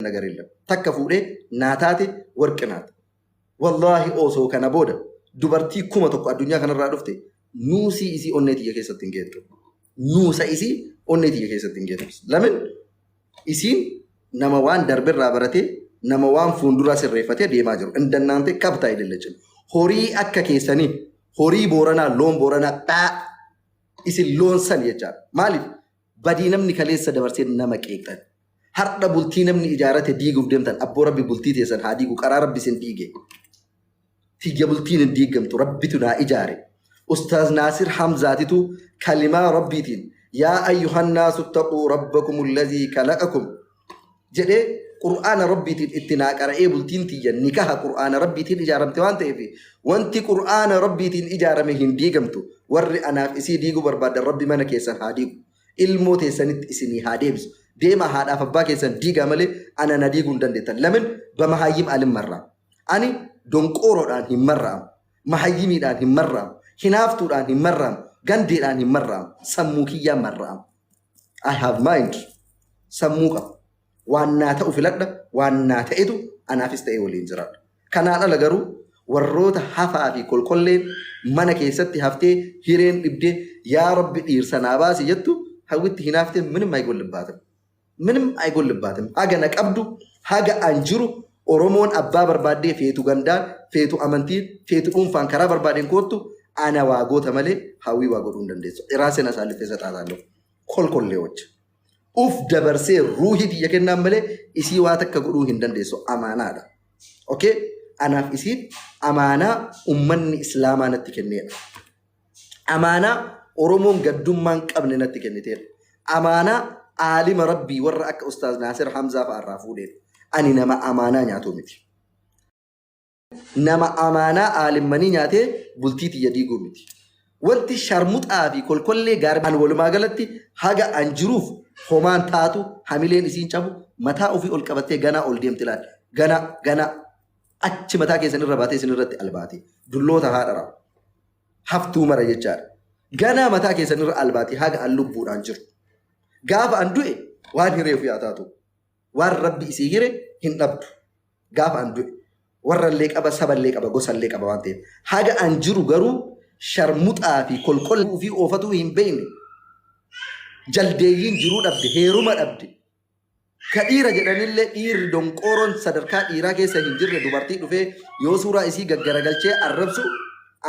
ነገር የለም. Takka fuudhee naa taate warqi naata. Wallaahi osoo kana booda dubartii 1000 addunyaa kanarraa dhufte nuusii isii onnee tiyya keessatti hin geettu. Nuusa isii onnee tiyya keessatti hin geettu. Lamin isiin nama waan darbirraa baratee, nama waan fuulduraa sirreeffatee deemaa jiru. Indannaante kabtaa idillachin. Horii akka keessanii, horii Booranaa, loon Booranaa dhaa isin loon san jechaadha. Maaliif? Badii namni kaleessa dabarsee nama qeeqxan. Har'a bultii namni ijaarate diiguuf deemtan. Abboo, Rabbi bultii teessan haa diigu, qaraa Rabbi isin diige. Tiyya bultiin hin diigamtu, Rabbitu naa ijaare. Ustaaz Naasir Hamzaatitu kalimaa Rabbiitiin "يا أيها الناس اتقوا ربكم الذي خلقكم" jedhee Qur'aana Rabbiitiin itti naa qara'ee, bultiin tiyya nikaha Qur'aana Rabbiitiin ijaaramte waan ta'eef, wanti Qur'aana Rabbiitiin ijaarame hin diigamtu. Warri anaaf isii diiguu barbaadan, Rabbi mana keessan haa diigu. Ilmoo teessanitti isinii haa deebisu. Deema, haadhaaf abbaa keessan diigaa malee ana na diiguu hin dandeettan. Lamin በመሀይም አልመራም. Ani donqooroodhaan hin marra'amu. Mahayyimiidhaan hin marra'amu. Hinaaftuudhaan hin marra'amu. Gandeedhaan hin marra'amu. Sammuu kiyyaan marra'amu. I have mind. Sammuu qaba. Waan naa ta'u filadha. Waan naa ta'etu anaafis ta'ee waliin jiraadha. Kanaan ala garuu warroota hafaa fi kolkolleen mana keessatti haftee hireen dhibdee "Yaa Rabbi, dhiirsa naa baasi" jettu, hawwitti hinaaftee ምንም አይጎልባትም. ምንም አይጎልባትም. Haga na qabdu, haga an jiru, Oromoon abbaa barbaaddee, feetu gandaan, feetu amantiin, feetu dhuunfaan, karaa barbaadeen koottu, ana waa goota malee hawwii waa godhuu hin dandeessu. ራሴን አሳልፌ እሰጣታለሁ. Kolkolleewwacha. Uf dabarsee ruuhii tiyya kennaan malee isii waa takka godhuu hin dandeessu. Amaanaadha. Okay? Anaaf isiin amaanaa ummanni Islaamaa natti kenneedha. Amaanaa Oromoon gaddummaan qabne natti kenniteedha. Amaanaa aalima Rabbii warra akka Ustaaz Naasir Hamzaa fa'a irraa fuudheedha. Ani nama amaanaa nyaatu miti. Nama amaanaa aalimmanii nyaatee bultii tiyya diiguu miti. Wanti sharmuxaa fi kolkollee gaarii walumaa galatti haga an jiruuf homaan taatu, hamileen isiin cabu, mataa ofii ol qabattee ganaa ol deemti laal. Gana gana achi mataa keessan irra baatee isin irratti albaate. Dulloota haadhara. Haftuu mara jechaadha. Ganaa mataa keessan irra albaate haga an lubbuudhaan jiru. Gaafa an du'e waan hireef yaa taatu. Waan Rabbi isii hire hin dhabdu. Gaafa an du'e. Warrallee qaba, saballee qaba, gosallee qaba waan ta'eef. Haga an jiru garuu sharmuxaa fi kolkolluu fi oofatuu hin beekne. Jaldeeyyiin jiruu dhabde, heeruma dhabde. Ka dhiira jedhanillee dhiirri donqooroon sadarkaa dhiiraa keessa hin jirre dubartii dhufee yoo suuraa isii gaggaragalchee arrabsu,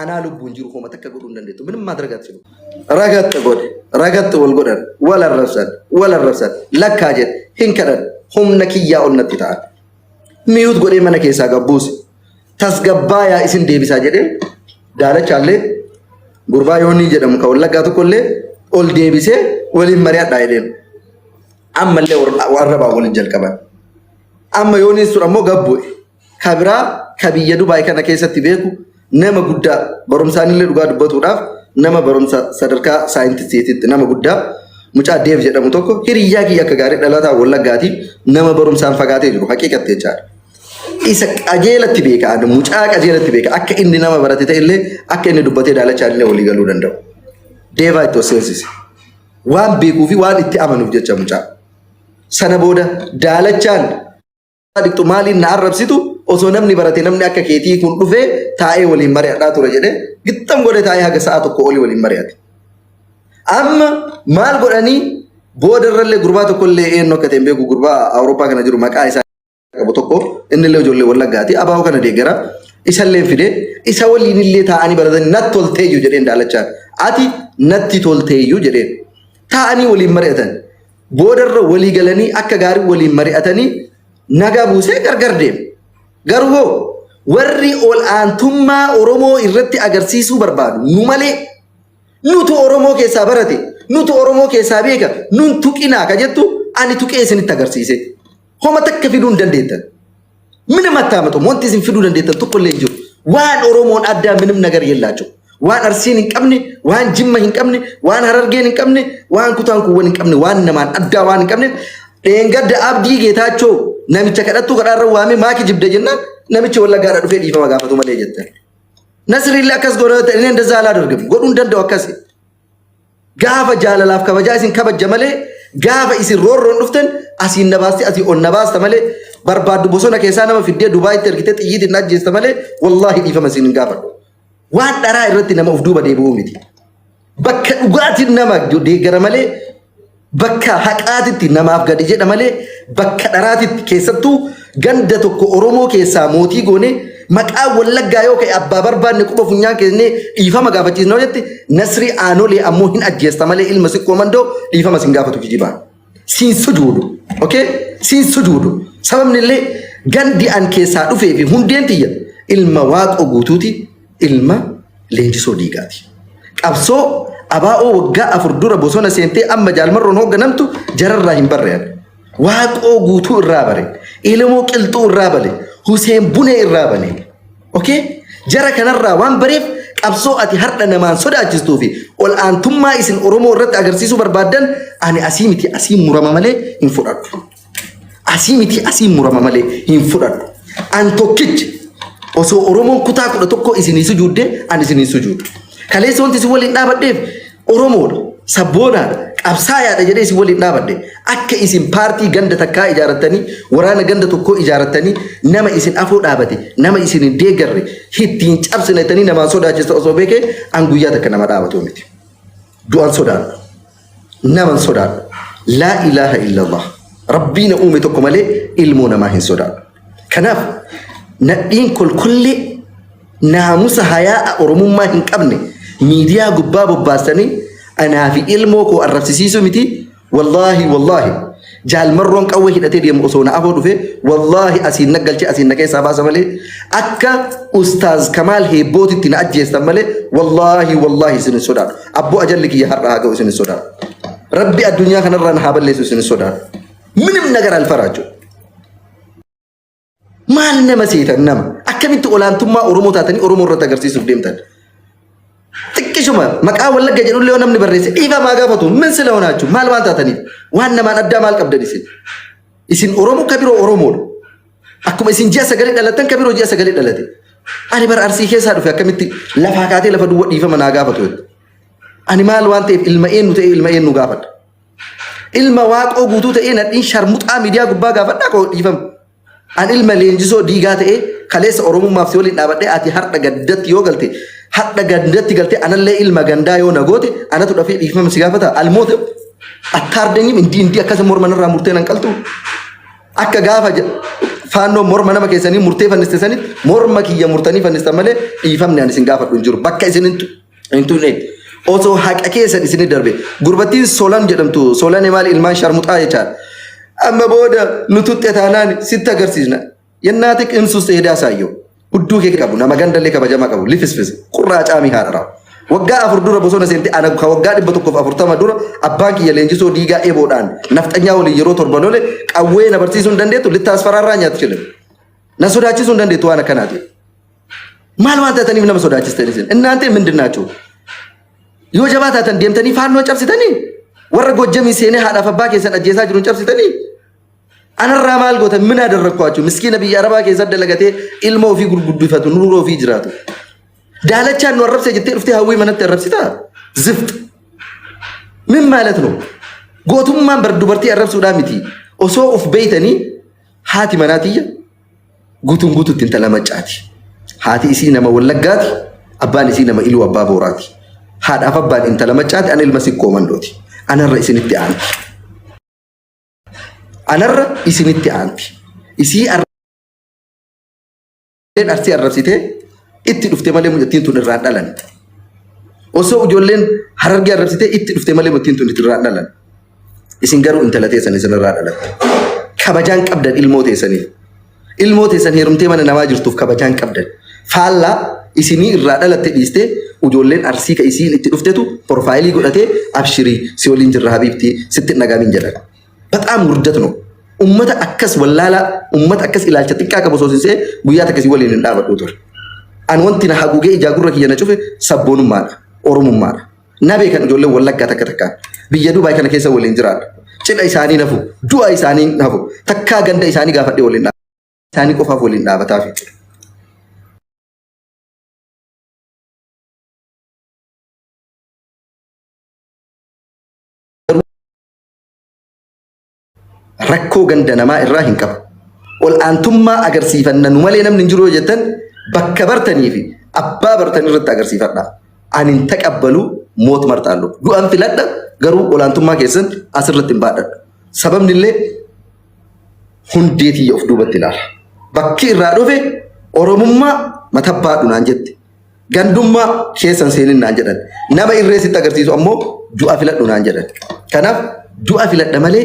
anaa lubbuun jiru homa takka godhuu hin dandeettu. ምንም ማድረግ አትችሉም. Ragatta godhe, ragatta wal godhan, wal arrabsan, wal arrabsan, lakkaa jedhe, hin kadhan, humna kiyyaa ol natti ta'an. Mute godhee mana keessaa gabbuuse. Tasgabbaayaa, isin deebisaa jedhee daalachaallee, gurbaa Yoonii jedhamu ka Wallaggaa tokkollee ol deebisee waliin mari'adhaa jedheen. Ammallee arrabaa waliin jalqaban. Amma Yooniin sun ammoo gabbu'e. Ka biraa ka biyya Dubaay kana keessatti beeku, nama guddaa, barumsaanillee dhugaa dubbatuudhaaf nama barumsa sadarkaa saayintistiititti nama guddaa, mucaa Deef jedhamu tokko, hiriyyaa kiyya akka gaarii, dhalataa Wallaggaati, nama barumsaan fagaatee jiru haqiiqatti jechaadha. Isa qajeelatti beeka, ani mucaa qajeelatti beeka, akka inni nama barate ta'ellee, akka inni dubbatee daalachaan illee walii galuu danda'u. Deevaa itti seensise. Waan beekuu fi waan itti amanuuf jecha mucaa. Sana booda daalachaan dhiqxu maaliin na arrabsitu, osoo namni barate, namni akka keetii kun dhufee taa'ee waliin mari'adhaa ture jedhee gixxam godhe, taa'ee haga sa'a 1 olii waliin mari'ate. Amma maal godhanii boodarrallee gurbaa tokkollee, eenyu akka ta'e hin beeku, gurbaa Awurooppaa kana jiru, maqaa isaa qabu tokko, innillee ijoollee Wallaggaati, abaa'oo kana deeggara, isallee fide, isa waliin illee taa'anii baratanii, "Natti tolteeyyuu" jedheen daalachaan, "Ati natti tolteeyyuu" jedheen, taa'anii waliin mari'atan. Boodarra walii galanii akka gaarii waliin mari'atanii nagaa buusee gargar deeme. Garuu hoo warri ol aantummaa Oromoo irratti agarsiisuu barbaadu, nu malee nutu Oromoo keessaa barate, nutu Oromoo keessaa beeka, nun tuqinaa ka jettu, ani tuqee isinitti agarsiise. Homa takka fiduu hin dandeettan. ምንም አታመጡም. Wanti isin fiduu dandeettan tokko illee hin jiru. Waan Oromoon addaa ምንም ነገር የላቸው. Waan Arsiin hin qabne, waan Jimma hin qabne, waan Harargeen hin qabne, waan kutaan kuuwwan hin qabne, waan namaan addaa waan hin qabne, dheengadda Abdii Geetaachoo namicha kadhattuu kadhaarra waamee maaki jibda jennaan, namichi Wallaggaadha dhufee dhiifama gaafatu malee jettan. Nasriillee akkas godha ta'e, inni እንደዛ አላደርግም, godhuu hin danda'u akkasi. Gaafa jaalalaaf kabajaa isin kabajja malee Gaafa isin roorroon dhuftan asiin na baastee asii ol na baasta malee barbaaddu bosona keessaa nama fiddee Dubaayitti ergitee xiyyiitiin na ajjeesta malee wallaahi dhiifama isin hin gaafadhu. Waan dharaa irratti nama of duuba deebi'uu miti. Bakka dhugaatiin nama deeggara malee bakka haqaatitti namaaf gadi jedha malee bakka dharaatitti keessattuu ganda tokko Oromoo keessaa mootii goone maqaa Wallaggaa yoo ka'e abbaa barbaanne quba funyaan keessnee dhiifama gaafachiisna yoo jette Nasrii Aanolee ammoo hin ajjeesta malee ilma sikkoo mandoo dhiifama sin gaafatu kijibaan. Siin sujuudu. Okay? Siin sujuudu. Sababni illee gandi an keessaa dhufee fi hundeen tiyya ilma waaqoo guutuuti ilma Leenjisoo Diigaati. Qabsoo abaa'oo waggaa 4 dura bosona seentee amma jaalmarroon hoogganamtu jararraa hin barre ani. Waaqoo guutuu irraa bare. Elemoo qilxuu irraa bale. Huseen Bunee irraa bane. Okay? Jara kanarraa waan bareef qabsoo ati har'a namaan sodaachistuu fi ol aantummaa isin Oromoo irratti agarsiisuu barbaaddan ani asii miti asii murama malee hin fudhadhu. Asii miti asii murama malee hin fudhadhu. An tokkichi osoo Oromoon kutaa 11 isinii sujuudde an isinii sujuudu. Kaleessa wanti isin waliin dhaabadheef Oromoodha, sabboonaadha, qabsaayaadha jedhee isin waliin dhaabadhe. Akka isin paartii ganda takkaa ijaarattanii, waraana ganda tokkoo ijaarattanii nama isin afoo dhaabate, nama isin hin deeggarre ittiin cabsina jettanii namaan sodaachista osoo beekee an guyyaa takka nama dhaabatu miti. Du'an sodaadha. Nama hin sodaadhu. Laa ilaaha illallah. Rabbii na uume tokko malee ilmoo namaa hin sodaadhu. Kanaaf nadhiin kolkollee naamusa hayaa'a Oromummaa hin qabne miidiyaa gubbaa bobbaastanii anaa fi ilmoo koo arrabsisiisuu miti. Wallaahi wallaahi Jaal Marroon qawwee hidhatee deemu osoo na afoo dhufe wallaahi asiin na galchee asiin na keessaa baasa malee akka ustaaz Kamaal Heebbootitti na ajjeestan malee wallaahi wallaahi isin hin sodaadhu. Abboo ajalli kiyya har'a haa ga'u isin hin sodaadhu. Rabbi addunyaa kanarraa na haa balleessu isin hin sodaadhu. Minim nagar alfaraachu. Maal nama seetan nama? Akkamitti olaantummaa Oromoo taatanii Oromoo irratti agarsiisuuf deemtan? Xiqqishuma maqaa Wallagga jedhullee yoo namni barreesse dhiifamaa gaafatu min sila honaachuu maal waan taataniif waan namaan addaa maal qabdan isin? Isin Oromoo ka biroo Oromoodha. Akkuma isin ji'a sagalii dhalattan ka biroo ji'a sagalii dhalate. Ani bara Arsii keessaa dhufe akkamitti lafaa kaatee lafa duwwa dhiifama naa gaafatu jette. Ani maal waan ta'eef ilma eenyu ta'ee ilma eenyu gaafadha. Ilma waaqoo guutuu ta'ee nadhiin sharmuxaa miidiyaa gubbaa gaafadhaa koo dhiifama. An ilma leenjisoo diigaa ta'ee kaleessa Oromummaaf si waliin dhaabadhee ati har'a gandatti yoo galte har'a gandatti galtee anallee ilma gandaa yoo na goote anatu dhafee dhiifama si gaafata almoota attaardeenyim indii indii akkasa morma narraa murtee nan qaltu akka gaafa faannoo morma nama keessanii murtee fanniste sanitti morma kiyya murtanii fannistan malee dhiifamni ani isin gaafadhu hin jiru bakka isin hin tuqneetti. Osoo haqa keessan isin darbe gurbattiin Solan jedhamtu Solane maal ilmaan sharmuxaa jechaadha. Amma booda nu tuxxe taanaan sitti agarsiisna. Yennaati qinsus eedaa saayyoo. Hudduu kee qabu nama gandallee kabajamaa qabu lifisfis qurraa caamii haadha Waggaa 4 dura bosona seente ana ka waggaa 140 dura abbaan kiyya leenjisoo diigaa eeboodhaan nafxanyaa waliin yeroo 7 lole qawwee na barsiisuu hin dandeettu littaasfaraarraa nyaatu chile. Na sodaachisuu hin dandeettu waan akkanaati. Maal waan taataniif nama sodaachistan isin? Innaantee mindin naachuu? Yoo jabaa taatan deemtanii faannoo cabsitanii? Warra Gojjamii seenee haadhaaf abbaa keessan ajjeesaa jiru hin cabsitanii? Anarraa maal gootan min adarrakkuwaachuu miskiina biyya arabaa keessatti dalagatee ilma ofii gurguddifatu nuura ofii jiraatu. Daalachaan nu arrabsee jettee dhuftee hawwii manatti arrabsitaa? Zift. Min maalat nu? Gootummaan bar dubartii arrabsuudhaa miti. Osoo of beeytanii haati manaa tiyya guutuun guututti intala maccaati. Haati isii nama wallaggaati, abbaan isii nama iluu abbaa booraati. Haadhaaf abbaan intala maccaati, an ilma sikkoo mandooti. Anarra isinitti aanti. Anarra isinitti aanti. Isii Ijoolleen Arsii arrabsitee itti dhufte malee mucattiin tun irraan dhalan. Osoo ijoolleen Harargee arrabsitee itti dhufte malee mucattiin tun irraan dhalan. Isin garuu intala teessan isin irraa dhalatte. Kabajaan qabdan ilmoo teessaniif. Ilmoo teessan heerumtee mana namaa jirtuuf kabajaan qabdan. Faallaa isinii irraa dhalatte dhiistee ijoolleen Arsii ka isiin itti dhuftetu profaayilii godhatee abshirii si waliin jirra habiibtii sitti hin dhagaamin jedhan. Baxaam wurdat no. Ummata akkas wallaalaa, ummata akkas ilaalcha xiqqaa qabu osoo sinsee guyyaa takka si waliin hin dhaabadhu ture. An wanti na haguugee ijaa gurra kiyya na cufe sabboonummaadha, Oromummaadha. Na beekan ijoolleen Wallaggaa takka takkaan. Biyya Dubaay kana keessa waliin jiraadha. Cidha isaanii nafu, du'a isaanii nafu, takkaa ganda isaanii gaafadhee waliin dhaabadha. Isaanii qofaaf waliin dhaabataa fi. Rakkoo ganda namaa irraa hin qabu. Ol aantummaa agarsiifanna nu malee namni hin jiru yoo jettan bakka bartanii fi abbaa bartan irratti agarsiifadha. Ani hin taqabbalu moot marxaallu. Du'an filadha garuu olaantummaa keessan asirratti hin baadhadhu. Sababni illee hundee tiyya of duubatti ilaala. Bakki irraa dhufe Oromummaa matabbaadhu naan jette. Gandummaa keessan seenin naan jedhan. Nama irree sitti agarsiisu ammoo du'a filadhu naan jedhan. Kanaaf du'a filadha malee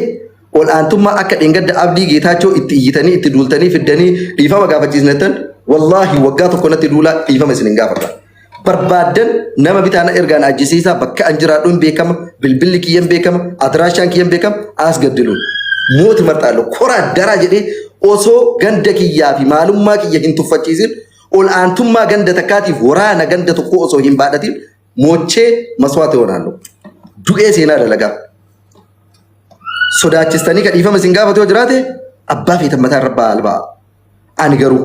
ol'aantummaa akka dheengadda Abdii Geetaachoo itti iyyitanii itti duultanii fiddanii dhiifama gaafachiisnettan wallaahi waggaa tokko natti duulaa dhiifama isin hin gaafadha. Barbaaddan nama bitaa na ergaa na ajjisiisaa bakka an jiraadhu hin beekama bilbilli kiyya hin beekama adiraashaan kiyya hin beekama as gaddiluun mooti marxaallo koraa daraa jedhee osoo ganda kiyyaa fi maalummaa kiyya hin tuffachiisin ol aantummaa ganda takkaatiif waraana ganda tokkoo osoo hin baadhatin moochee maswaata yoonaallo du'ee seenaa dalagaa sodaachistanii ka dhiifama isin gaafatu yoo jiraate abbaa feetan mataa irra ba'aa alba'a. Ani garuu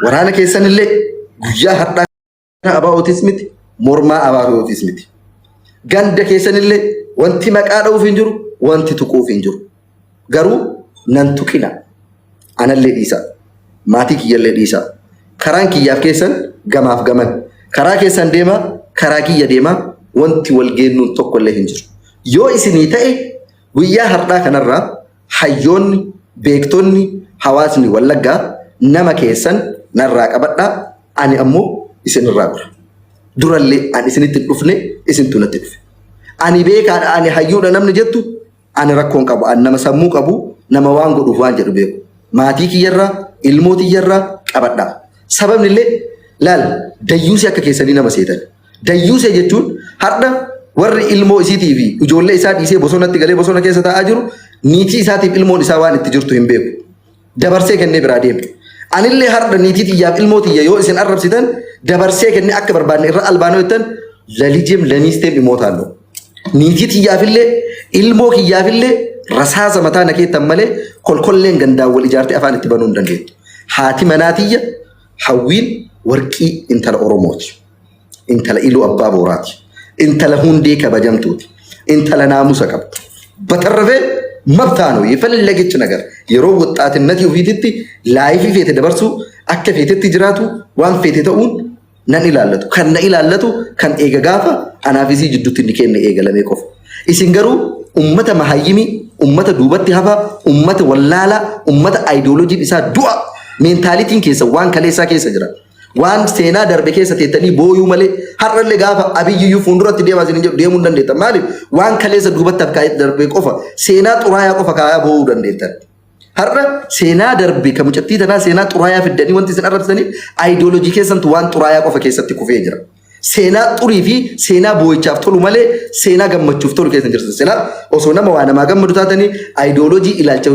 waraana keessanillee guyyaa har'aa abaa'ootis miti mormaa abaa'ootis miti. Ganda keessanillee wanti maqaa dha'uuf hin jiru wanti tuquuf hin jiru. Garuu nan tuqina. Anallee dhiisa. Maatii kiyyallee dhiisa. Karaan kiyyaaf keessan gamaaf gaman. Karaa keessan deemaa karaa kiyya deemaa wanti wal geennuun tokkollee hin jiru. Yoo isinii ta'e guyyaa har'aa kanarraa hayyoonni, beektonni, hawaasni Wallaggaa nama keessan narraa qabadhaa ani ammoo isinirraa gora. Durallee ani isinitti hin dhufne isintu natti dhufe. Ani beekaadha ani hayyuudha namni jettu ani rakkoon qabu ani nama sammuu qabu nama waan godhuuf waan jedhu beeku. Maatii kiyyarraa ilmoo tiyyarraa qabadhaa. Sababni illee laal dayyuusii akka keessanii nama seetan. Dayyuusee jechuun har'a warri ilmoo isiitii fi ijoollee isaa dhiisee bosonatti galee bosona keessa taa'aa jiru niitii isaatiif ilmoon isaa waan itti jirtu hin beeku. Dabarsee kennee biraa deema. Anillee har'a niitii tiyyaaf ilmoo tiyya yoo isin arrabsitan dabarsee kennee akka barbaanne irra albaanoo jettan lalijeem lamiisteem imootaalloo. Niitii tiyyaafillee ilmoo kiyyaafillee rasaasa mataa na keettan malee kolkolleen gandaan wal ijaartee afaan itti banuu hin dandeettu. Haati manaa tiyya Hawwiin warqii intala Oromooti. Intala Iluu Abbaa Booraati. Intala hundee kabajamtuuti. Intala naamusa qabdu. Batarrafee mabtaa ነው የፈለገች ነገር yeroo ወጣትነት ofiititti laayifii feete dabarsuu akka feetetti jiraatu waan feete ta'uun nan ilaallatu. Kan na ilaallatu kan eega gaafa anaaf isii jidduutti inni kenne eegalamee qofa. Isin garuu ummata mahayyimii, ummata duubatti hafaa, ummata wallaalaa, ummata ayidooloojiin isaa du'a meentaalitiin keessa waan kaleessaa keessa jira. Waan seenaa darbe keessa teettanii booyuu malee har'allee gaafa abiyyiyyuu fuulduratti deemaa isin jedhu deemuu hin dandeettan. Maaliif waan kaleessa duubatti hafkaa darbe qofa seenaa xuraayaa qofa kaayaa boo'uu dandeettan. Har'a seenaa darbe kan mucattii tanaa seenaa xuraayaa fiddanii wanti isin arrabsitaniif ayidooloojii keessantu waan xuraayaa qofa keessatti kufee jira. Seenaa xurii fi seenaa boo'ichaaf tolu malee seenaa gammachuuf tolu keessa hin jirtu. Silaa osoo nama waa namaa gammadu taatanii ayidooloojii ilaalcha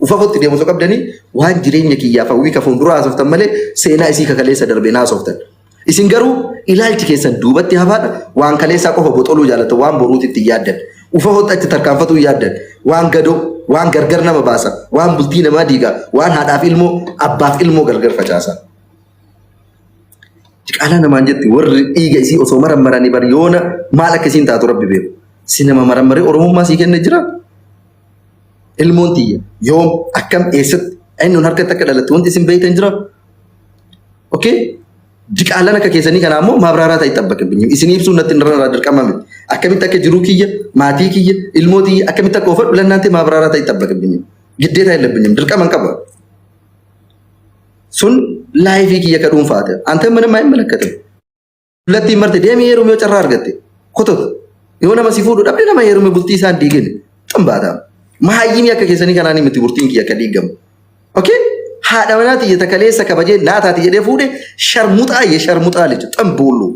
ufafotti deemu osoo qabdanii waan jireenya kiyyaaf hawwii ka fuulduraa haasoftan malee seenaa isii kakaleessa darbeen haasoftan. Isin garuu ilaalchi keessan duubatti hafaadha waan kaleessaa qofa boxoluu jaalatan waan boruuti itti yaaddan. Ufafotti achi tarkaanfatuu yaaddan. Waan gadoo, waan gargar nama baasa, waan bultii namaa diiga, waan haadhaaf ilmoo, abbaaf ilmoo gargar facaasa. Diqaalaa namaan jetti warri dhiiga isii osoo marammaranii bar yoona maal akka isiin taatu rabbi beeku. Si nama marammaree oromummaa sii kenne jira. Ilmoon tiyya yoom akkam eessatti eenyuun harkatti akka dhalatte wanti isin beektan jira. Okay? Diqaalaan akka keessanii kanaa immoo maabraaraa ta'e xabbaqe. Isin ibsuun natti irra dirqama miti. Akkamitti akka jiruu kiyya, maatii kiyya, ilmoo tiyya akkamitti akka oofadhu lannaantee maabraaraa ta'e xabbaqe. Giddeetaa hin labbinye dirqama hin qabu. Sun laayifii kiyya ka dhuunfaate. Ante mana maa hin malakkatin. Lattiin marte deemee heerumi yoo carraa argatte. Kotota. Yoo nama si fuudhu dhabde nama heerume bultii isaan diigin. Xambaata. Mahayyimii akka keessanii kanaan miti bultiin kiyya akka diigamu. Okay? Haadha manaa tiyya takaleessa kabajee naa taati jedhee fuudhe sharmuxaa ye sharmuxaa jechuudha. Xamboollu.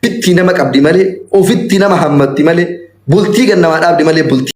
Ofitti nama qabdi malee ofitti nama hammatti malee bultii gannamaa dhaabdi malee bultii.